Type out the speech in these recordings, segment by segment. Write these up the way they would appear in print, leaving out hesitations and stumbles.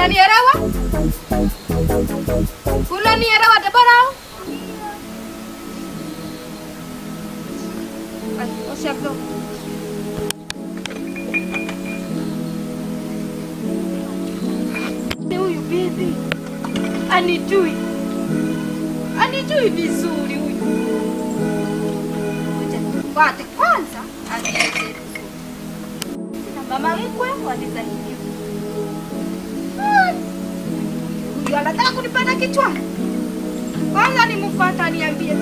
Unanielewa? Unanielewa Debora? Osha vyombo. Huyu bibi anijui. Anijui vizuri huyu. Ngoja tupate kwanza anieleze vizuri. Na mama mkwe walizaliwa. Huyu anataka kunipanda kichwani. Kwanza nimfuata niambie.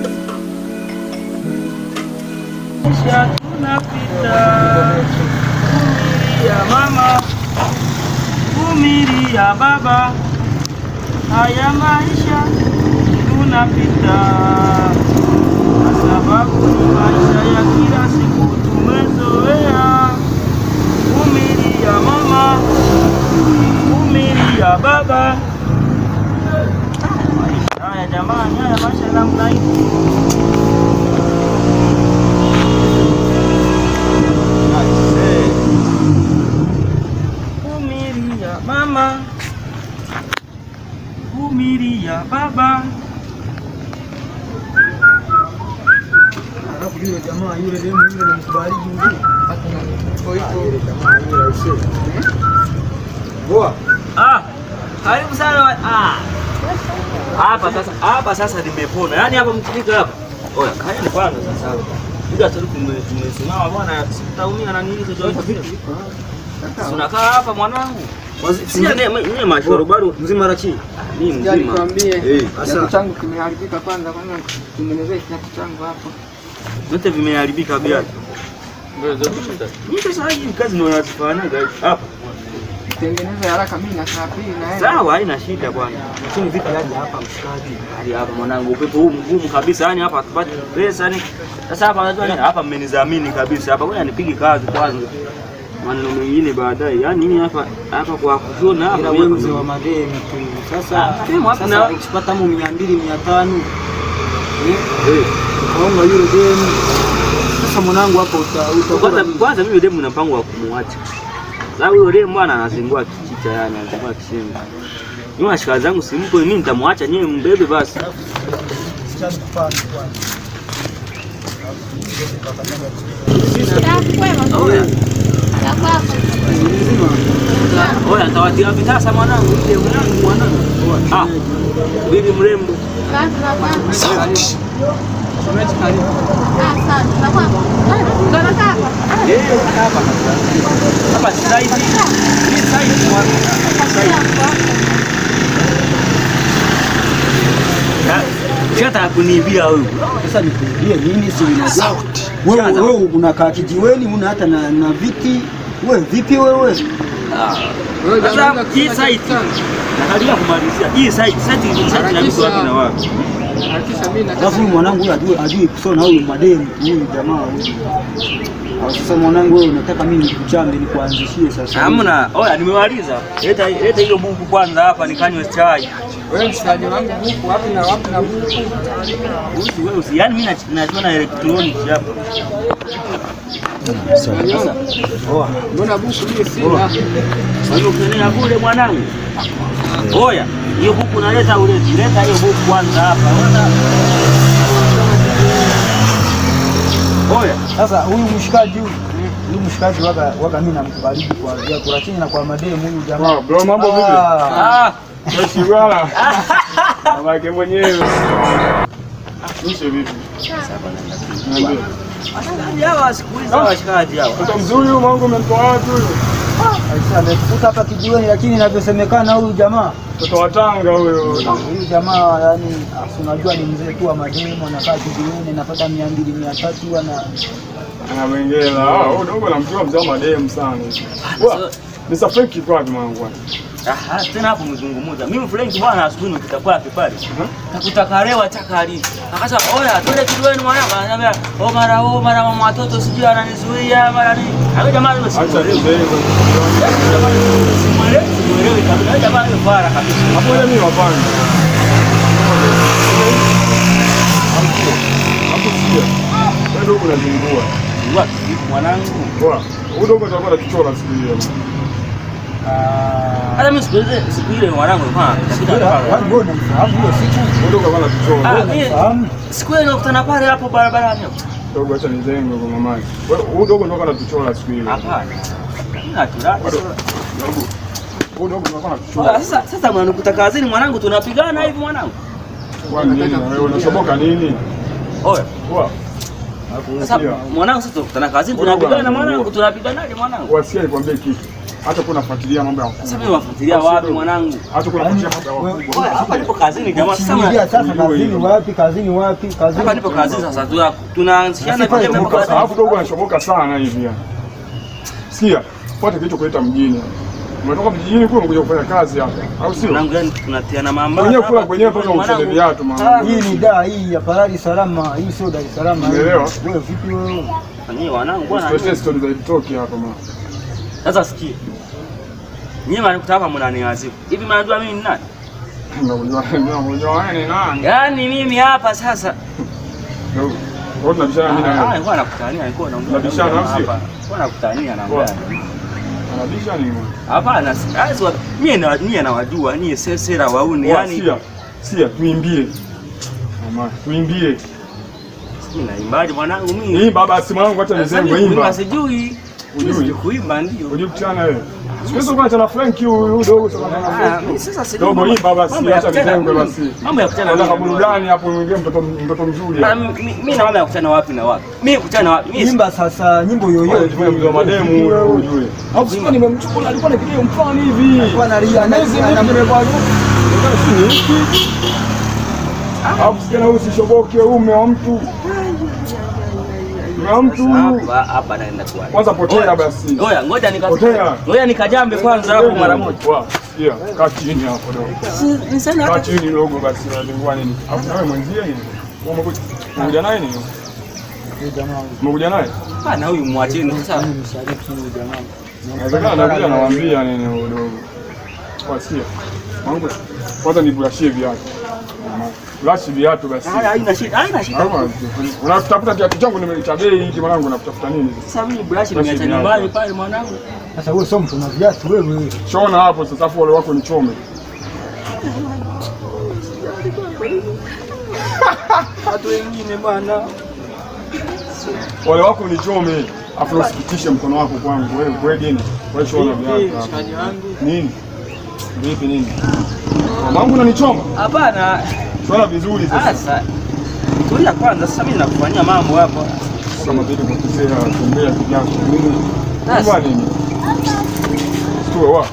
Maisha tunapita, vumilia mama, vumilia baba, haya maisha tunapita, kwa sababu ni maisha ya kila siku tumezoea. Vumilia mama, vumilia baba. Haya jamani, haya maisha namna hii. Vumilia mama, vumilia baba. Alafu yule jamaa yule demu yule namkubaliji mzee. Hata yule jamaa yule aisee. Poa. Ah, karibu sana. Ah. Hapa sasa nimepona. Yaani hapa mkifika hapa. Oya, kaeni kwanza sasa hapa. Muda tu tumesimama bwana, sitaumia na nini chochote. Unakaa hapa mwanangu. Sina mimi mashoro bado mzima rachi. Mimi mzima. Nikwambie, kiatu changu kimeharibika kwanza kwanza tengenezee kiatu changu hapo. Zote vimeharibika viatu. Ndio zote. Mimi sasa hii kazi ndio nazifanya hapa. Tengeneza haraka mimi na saa pili na yeye. Sawa, haina shida bwana. Lakini vipi aje hapa mshikaji? Hadi hapa mwanangu, upepo huu mgumu kabisa yani hapa hatupati pesa yani. Sasa hapa unajua nini? Hapa mmenidhamini kabisa. Hapa ngoja nipige kazi kwanza. Maneno mengine baadaye. Yaani nini hapa hapa kwa kushona hapa wewe mzee wa madeni tu. Sasa sasa ukipata mu 200 500 eh kaonga yule demu. Sasa mwanangu hapo uta kwanza mimi demu na mpango wa kumuacha. Sababu yule demu bwana anazingua kichicha yani anazingua kisema. Mimi washikaji zangu simpo mimi nitamwacha nyewe mbebe basi. Oya, nitawatia vitasa mwanangu, ile mwanangu mwanangu. Ah. Bibi mrembo. Sauti. Hapa hapa sasa hivi. Ni sasa mwanangu. Sasa kuniibia wewe. Sasa nikuibie nini si unajua? Wewe unakaa kijiweni una hata na viti. Wewe vipi wewe? Sasa hii site nakaribia kumalizia. Hii site na mtu wapi na wapi? Alafu mwanangu huyu ajui kusoma huyu mademu huyu jamaa huyu. Sasa mwanangu wewe unataka mimi nikuchambe nikuanzishie sasa. Hamna. Oya nimemaliza. Leta hiyo buku kwanza hapa nikanywe chai. Wewe mshikaji wangu buku wapi na wapi na buku? Usi wewe usi. Yaani mimi nachona electronic hapa. Sasa. Mbona buku mimi sina? Wewe ukinena kule mwanangu. Oya, hiyo buku naleta uleti. Leta hiyo buku kwanza hapa. Oya, sasa huyu mshikaji huyu. Huyu mshikaji waka mimi namkubaliji kwa viatu lakini na kwa mademu huyu jamaa. Bro, mambo vipi? Ah. Shibala. Mamake mwenyewe. Nishe vipi? Washikaji hawa siku hizi washikaji hawa. Mtoto mzuri huyu mwanangu umemtoa wapi huyu? Aisha amekuta hapa kijiweni lakini inavyosemekana huyu jamaa mtoto wa Tanga huyo. Huyu jamaa yani unajua ni mzee tu wa mademu anakaa kijiweni anapata 200 300 ana anamwengela. Ah, huyu dogo anamjua mzee wa mademu sana. Mr. Frank yuko wapi mwanangu? Aha, tena hapo mzungumuza. Mimi Frank bwana asubuhi nikita kwake pale. Takuta karewa chakali. Akasema oya twende kijiweni mwanangu. Ananiambia o mara mama watoto sijui ananizuia mara nini. Hapo jamaa yule simuelewi. Simuelewi kabisa. Jamaa yule fara kabisa. Hapo ile mimi wapanga. Hapo sio. Wewe ndio unazingua. Wapi mwanangu? Poa. Huyo dogo atakuwa anakichora siku hiyo. Hata mimi siku ile mwanangu nilikuwa napita pale. Wewe unamfahamu hiyo siku? Dogo bwana tuchora. Siku ile nilikutana pale hapo barabarani. Dogo acha nizenge kwa mama. Wewe huyu dogo ndo anatuchora siku ile. Hapana. Mimi natulala. Dogo. Huyu dogo ndo anatuchora. Sasa mwanangu kazini mwanangu tunapigana hivi mwanangu. Kwa nini wewe unashoboka nini? Oya. Poa. Sasa mwanangu sasa tunakutana kazini tunapigana mwanangu tunapiganaje mwanangu? Wasikia nikwambie kitu. Hata kuna fuatilia mambo ya wakubwa. Sasa mimi nafuatilia wapi mwanangu? Hata kuna fuatilia mambo ya wakubwa. Hapa nipo kazini jamaa. Sasa kazini wapi? Kazini wapi? Kazini. Hapa nipo kazini sasa tunaanzishana vile mambo. Alafu dogo anashoboka sana hivi yani. Sikia, fuata kilichokuleta mjini. Umetoka vijijini kule umekuja kufanya kazi hapa. Au sio? Mwanangu yani tunatiana mama. Mwenyewe kula kwenyewe mpaka ucheze viatu mama. Hii ni daa hii ya Parari Salama, hii sio Dar es Salaam. Umeelewa? Wewe vipi wewe? Ni wanangu bwana. Sio story za TikTok hapa mama. Sasa sikia. Nyinyi mnanikuta hapa mnaniazibu. Hivi mnajua mimi ni nani? Unajua wewe ni nani? Yaani mimi hapa sasa. Wewe tunabishana mimi na wewe. Ah, nilikuwa nakutania, nilikuwa naongea. Tunabishana au sio? Nilikuwa nakutania na wewe. Anabisha nini? Hapana, sasa mimi nawajua nyie sesera wauni yani. Sia tuimbie. Mama, tuimbie. Sisi naimbaje mwanangu mimi? Hii baba si mwanangu acha nizengwe imba. Sijui. Unajui kuimba ndio. Unajui kuchana wewe. Siku hizo kwa chana Frank huyu dogo sasa na Frank. Sasa sijui. Dogo hii baba si acha nizengwe basi. Mambo ya kuchana. Nataka burudani hapo mwingie mtoto mzuri. Mimi na mama ya kuchana wapi na wapi? Mimi kuchana wapi? Mimi imba sasa nyimbo yoyote. Mzee wa mademu huyu ujue. Hapo siku nimemchukua alikuwa na kilio mfano hivi. Alikuwa analia na nimekuwa si hiki. Hapo sikia na usishoboke ume wa mtu. Mtu hapa naenda kwa. Kwanza potea basi. Oya ngoja nikapotea. Ngoja nikajambe kwanza hapo mara moja. Wa, sikia, kaa chini hapo dogo. Ni sana hata. Kaa chini dogo basi unazingua nini? Hapo na wewe mwenzie nini? Wewe umekuja naye nini? Umekuja naye? Hapana huyu mwacheni sasa. Mshariki huyu jamaa. Inawezekana anakuja anawaambia nini huyu dogo. Kwa sikia. Mwanangu kwanza niburashie viatu. Brush viatu basi. Haina shida, haina shida. Unatafuta kiatu changu nimecha bei hiki mwanangu unatafuta nini? Sasa mimi brush nimeacha nyumbani pale mwanangu. Sasa wewe sio mtu na viatu wewe. Shona hapo sasa afu wale wako nichome. Watu wengine bwana. Wale wako nichome. Afu usikitishe mkono wako kwangu wewe kweli nini? Wewe shona viatu. Nini? Vipi nini? Mamangu unanichoma? Hapana. Shona vizuri sasa. Sasa tulia kwanza sasa mimi nakufanyia mambo hapo. Kama vile mkisema tembea kijana. Nini? Sasa nini? Tuwe wa.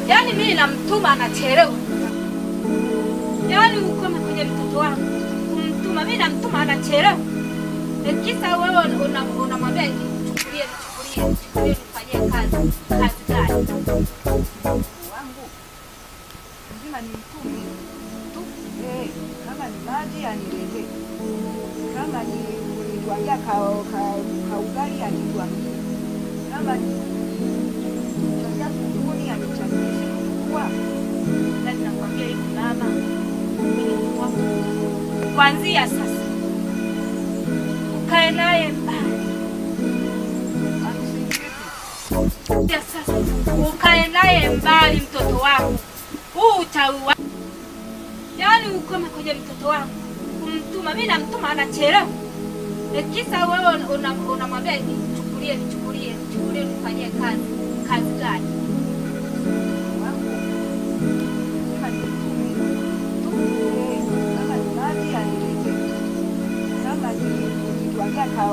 Yaani mimi namtuma anachelewa. Yaani ukome kwenye mtoto wangu. Kumtuma mimi namtuma anachelewa. Kisa wewe unamwambia nichukulie nichukulie nifanyie kazi. Kazi gani? Wangu. Lazima nimtume tu. Kama ni maji aniletee. Kama ni kunitwangia ka ugali anitwangie. Kama ni kuchangia kuni anichangie kwa. Na ninakwambia hivi mama, mimi ni wako. Kuanzia sasa ukae naye mbali. Kuanzia sasa ukae naye mbali mtoto wako. Huu utaua. Yaani ukome kwenye mtoto wangu. Kumtuma mimi namtuma anachelewa. Kisa wewe unamwambia nichukulie nichukulie nichukulie nifanyie kazi. Kazi gani? Wangu. Lazima nimtume tu. Kama ni maji aniletee. Kama ni kunitwangia ka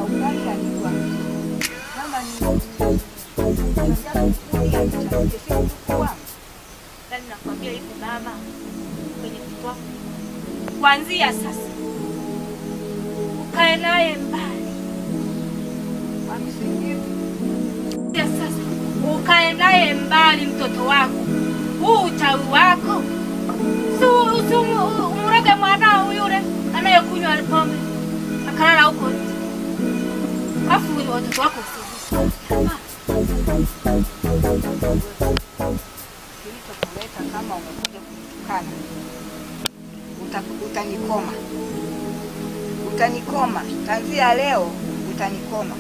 ugali anitwangie. Kama ni kuchangia kuni anichangie kwa. Yaani nakwambia hivi mama, kwenye mtoto wako. Kuanzia sasa ukae naye mbali. Sasa ukae naye mbali mtoto wako. Huu uchawi wako. Si umurage mwanao yule anayekunywa pombe akalala huko nje. Afu watoto wako usiku. Kilichokuleta kama umekuja kunitukana, utanikoma. Utanikoma. Tanzia leo utanikoma.